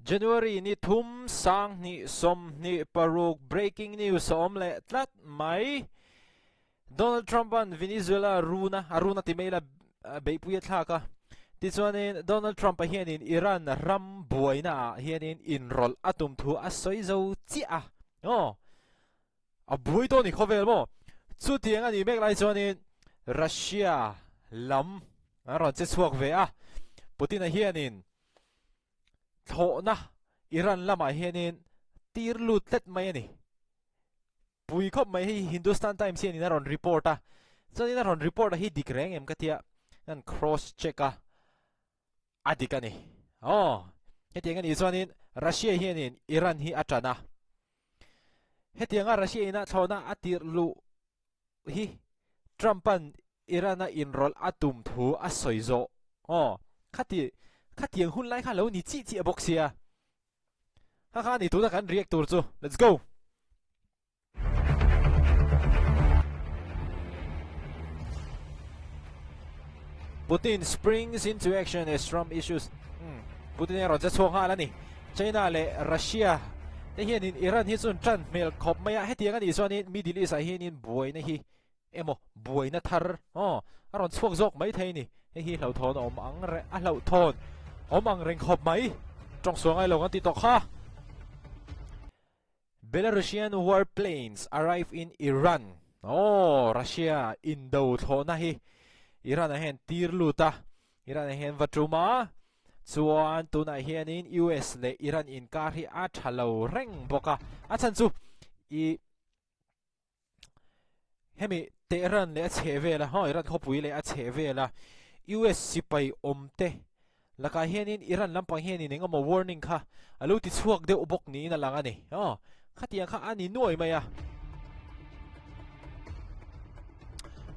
January ni thum 20 26 breaking news a awm leh tlat mai. Donald Trump-a'n Venezuela runa a runa ti mai ila beihpui a thlak a. Tichuanin Donald Trump-a hianin Iran ram buainaah hianin inrawlh a tum thu a sawi zo chiah a. Aw, a buai dawn i khawvel maw? Chutiang a nih mek lai chuanin Russia lam an rawn che chhuak ve a. Putin-a hianin thlawhna Iran lamah hianin tir lut tlat mai a ni. Pui khawp mai hei Hindustan Times hianin a rawn report a, chuanin a rawn report a hi dik reng em ka tia an cross check a, a dik a ni. Aw, hetiang a nih chuanin Russia hianin Iran hi a tan a, hetianga Russia ina thlawhna a tirh luh hi Trump-a'n Iran-a inrawlh a tum thu a sawi zawh. Aw, khati, khatiang hun lai kha lo ni chih chiah bawk sia. Kha kha a ni tuna kan react tur chu. Let's go! Putin springs into action as Trump issues hmm Putin hi a rawn che chhuak nghal a ni. China leh Russia te hianin Iran hi chuan tan hmel khawp mai a, hetiang a nih chuanin Middle East ah hianin buaina hi emaw buaina thar aw a rawn chhuak zawk mai thei a ni. Hei hi hlauhthawn awm ang reng a hlauhthawn awm ang reng khawp mai. Tawng sual ngai lo kan ti tawh kha. Belarusian warplanes arrive in Iran Aw Russia indo thlawhna hi Iran ah hian tir lut a, Iran ah hian va tum a, chuan tunah hianin US leh Iran inkar hi a tha lo reng bawk a, a chhan chu i hemi Tehran leh a chheh vel a, haw Iran khawpui leh a chheh vel a US sipai awm te lakah hianin Iran lampang hianin eng emaw warning kha a lo ti chhuak deuh bawk niin a lang a ni. Aw, khatiang kha a ni nuai mai a.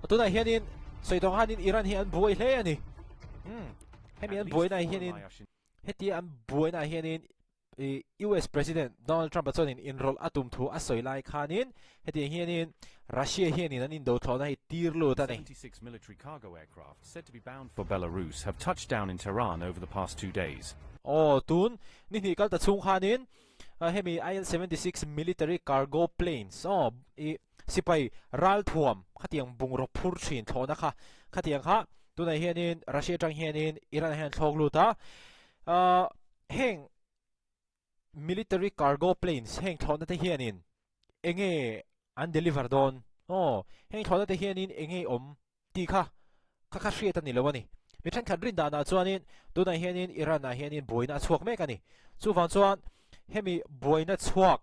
Tunah hianin sawi tawng hanin Iran hi an buai hle a ni. Hmm, hemi an buaina hianin hetia an buaina hianin US President Donald Trump-a chuanin inrawlh a tum thu a sawi lai khanin hetiang hianin Russia hianin an indo thlawhna hi tir lut a ni. 76 military cargo aircraft said to be bound for Belarus have touched down in Tehran over the past 2 days. Aw, tun ni hnih kal ta chhung khanin hemi IL-76 military cargo planes aw i sipai ralthuam khatiang bungraw phur thin thlawhna kha khatiang kha tunah hianin Russia atang hianin Iran ah hian an thlawk lut a, Heng military cargo planes heng thlawhna te hianin enge an deliver dawn? Aw, heng thlawhna te hianin enge awm tih kha kha kha hriat a ni lo a ni. Mi thenkhat rin danah chuanin tunah hianin Iran ah hianin buaina a chhuak mek a ni. Chuvang chuan hemi buaina chhuak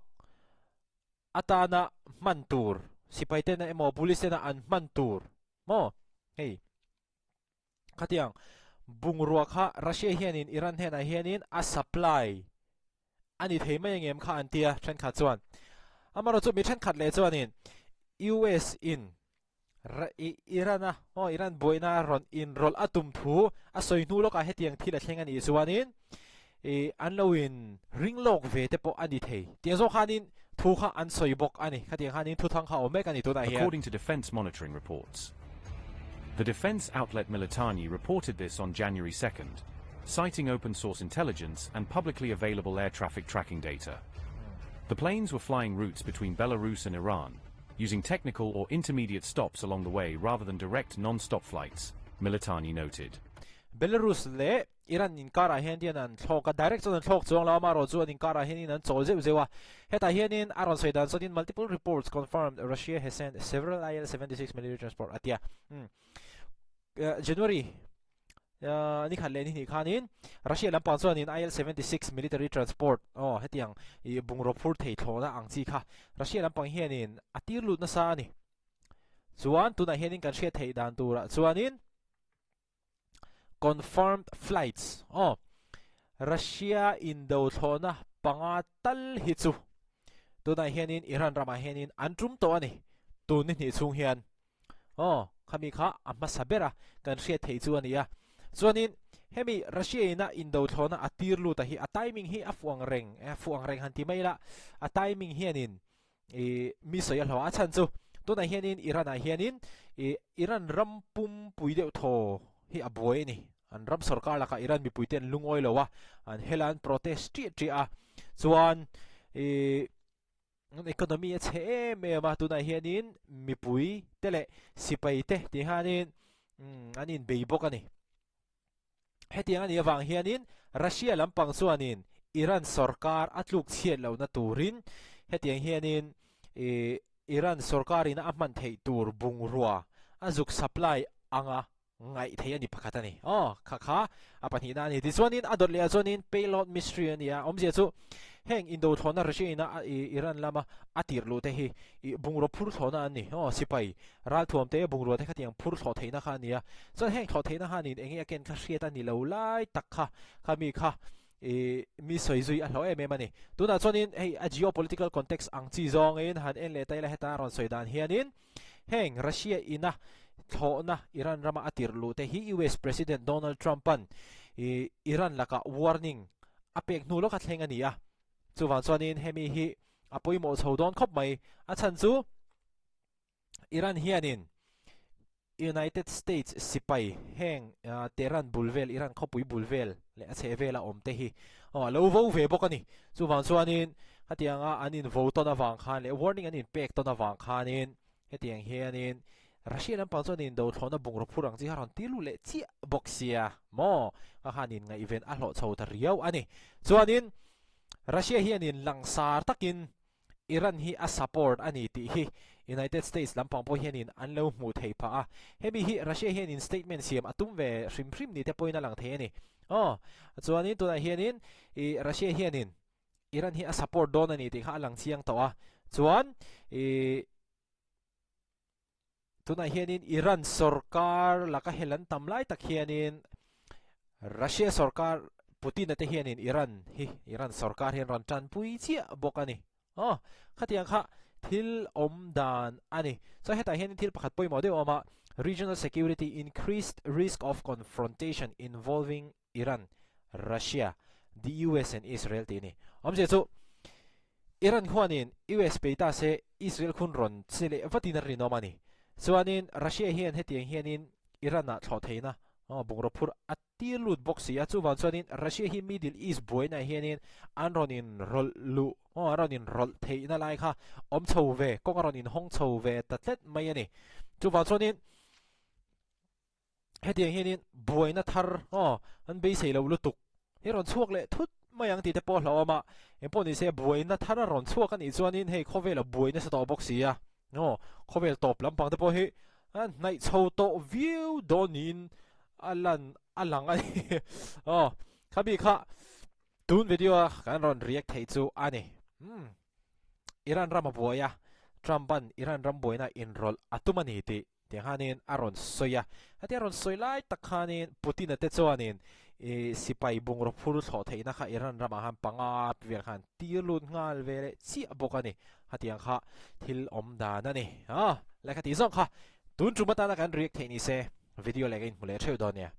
atana hman tur sipai tena emaw police tena an hman tur maw hei Khatiang bungrua kha Russia hianin Iran hnenah hianin a supply a ni thei mai angem kha an tia thenkhat chuan. Amaherawhchu chu mi thenkhat leh chuanin US in Iran a aw Iran buaina rawn inrawlh a tum thu a sawi hnu lawkah hetiang thil a thleng a nih chuanin i an lo in ring lawk ve te pawh a ni thei. Tiang zawk khanin thu kha an sawi bawk a ni. Khatiang khanin thu thang kha a awm mek a ni tunah hian. According to defence monitoring reports, the defence outlet Militarnyi reported this on January 2nd, citing open source intelligence and publicly available air traffic tracking data. The planes were flying routes between Belarus and Iran, using technical or intermediate stops along the way rather than direct non-stop flights, Militarnyi noted. Belarus leh Iran inkarah hian hian an thlawk a, direct chuan an thlawk chuang lo a, amaherawh chu an inkarah hianin an chawl zeuh zeuh a. Hetah hianin a rawn sawi dan chuanin multiple reports confirmed Russia has sent several IL-76 military transport a ti a. Umm January ni khat leh ni hnih khanin Russia lampang chuanin IL-76 military transport aw hetiang ih bungraw phur thei thlawhna ang chi kha Russia lampang hianin a tir lut nasa a ni. Chuan tunah hianin kan hriat theih dan turah chuanin Confirmed flights aw Russia indo thlawhna panga tal hi chu tunah hianin Iran ramah hianin an tum tawh a ni tun ni hnih chhung hian aw khami kha a hmasa ber a kan hriat theih chu a ni a chuanin hemi Russia ina indo thlawhna a tir lut a hi a timing hi a fuh ang reng a fuh ang reng han ti mai ila a timing hianin i mi sawi a hlawh a chhan chu tunah hianin Iran ah hianin i Iran ram pum pui deuh thaw hi a buai a ni. An ram sorkar lakah Iran mipuite an lungawi lo a, an hel a, an protest ṭiah ṭiah a. Chuan ih an economy a chhe em em a, tunah hianin mipui te leh sipai te tih hianin an inbei bawk a ni. Hetiang a nih avang hianin Russia lampang chuanin Iran sorkar a tluk chhiat lohna turin hetiang hianin ih Iran sorkarin a hman theih tur bungrua a zuk supply anga ngaih theih a ni pakhat a ni. Aw, kha kha a pahnihna a ni. Tichuanin a dawt leh ah chuanin payload mystery a ni a, awmzia chu heng indo thlawhna Russia ina Iran lama a tirh luh te hi ih bungraw phur thlawhna an ni. Aw, sipai ralthuam te bungrua te khatiang phur thlawh theihna kha a ni a. Chuan heng thlawh theihna khanin enge a ken kha hriat a ni lo lai tak kha kha mi kha ih mi sawi zui a hlauh em em a ni. Tunah chuanin hei a geopolitical context ang chi zawngin han en leh ta ila heta a rawn sawi dan hianin Heng Russia ina thlawhna Iran rama a tirh luh te hi US President Donald Trump-a'n Iran lakah warning a pek hnu lawka thleng a ni a. Chuvang chuanin hemi hi a pawimawh chho dawn khawp mai. A chhan chu Iran hianin United States sipai heng Tehran bul vel, Iran khawpui bul vel leh a chheh vela awm te hi a lo vo ve bawk a ni. Chuvang chuanin hetianga an invo tawn avang khan leh warning an inpek tawn avang khanin hetiang hianin Russia lampang chuan indothlawhna bungraw phur ang chi kha rawn ti lut leh chiah bawk sia maw? Kha khan inngaihven a hlawh chho ta riau a ni. Chuanin Russia hianin langsar takin Iran hi a support a ni tih hi United States lampang pawh hianin an lo hmuh theih phah a. Hemi hi Russia hianin statement siam a tum ve hrim hrim ni te pawhin a lang thei a ni. Aw, chuanin tunah hianin i Russia hianin Iran hi a support dawn a ni tih kha a lang chiang tawh a. Chuan i Tunah hianin Iran sorkar laka hel an tam lai tak hianin Russia sorkar Putin-a te hianin Iran hi Iran sorkar hian rawn tanpui chiah bawk a ni. Aw, khatiang kha thil awm dan a ni. Chuan hetah hianin thil pakhat pawimawh deuh a awm a, Regional security increased risk of confrontation involving Iran, Russia, the US and Israel tih a ni. Awmzia chu Iran khuanin US bei ta se Israel khun rawn che leh vatin a rinawm a ni. Chuanin Russia hian hetiang hianin Iran ah thlawh theihna bungraw phur a tir lut bawk si a, chuvang chuanin Russia hi Middle East buainaah hianin an rawn in rawlh luh an rawn in rawlh theihna lai kha awm chho ve, kawng a rawn in hawng chho ve ta tlet mai a ni. Chuvang chuanin Hetiang hianin buaina thar aw an beisei lo lutuk hi rawn chhuak leh thut mai ang tih te pawh a hlauhawm a, engpawh ni se buaina thar a rawn chhuak a nih chuanin hei khawvel a buai nasa tawh bawk si a, aw khawvel tawp lampang te pawh hi a hnaih chho tawh viau dawn niin a lan a lang a ni aw khami kha tun video a kan rawn react theih chu a ni umm Iran ram a buai a Trump an Iran ram buaina inrawlh a tum a ni tih Tiang khanin a rawn sawi a, hetia a rawn sawi lai tak khanin Putin-a te chuanin ih sipai bungraw phur thlawh theihna kha Iran ramah khan panga vel khan tir lut nghal ve leh chiah bawk a ni. Hetiang kha thil awm dan a ni. A, lehkha tih zawng kha tun tum atana kan react theih ni se video leh ka inhmu leh theuh dawn nia.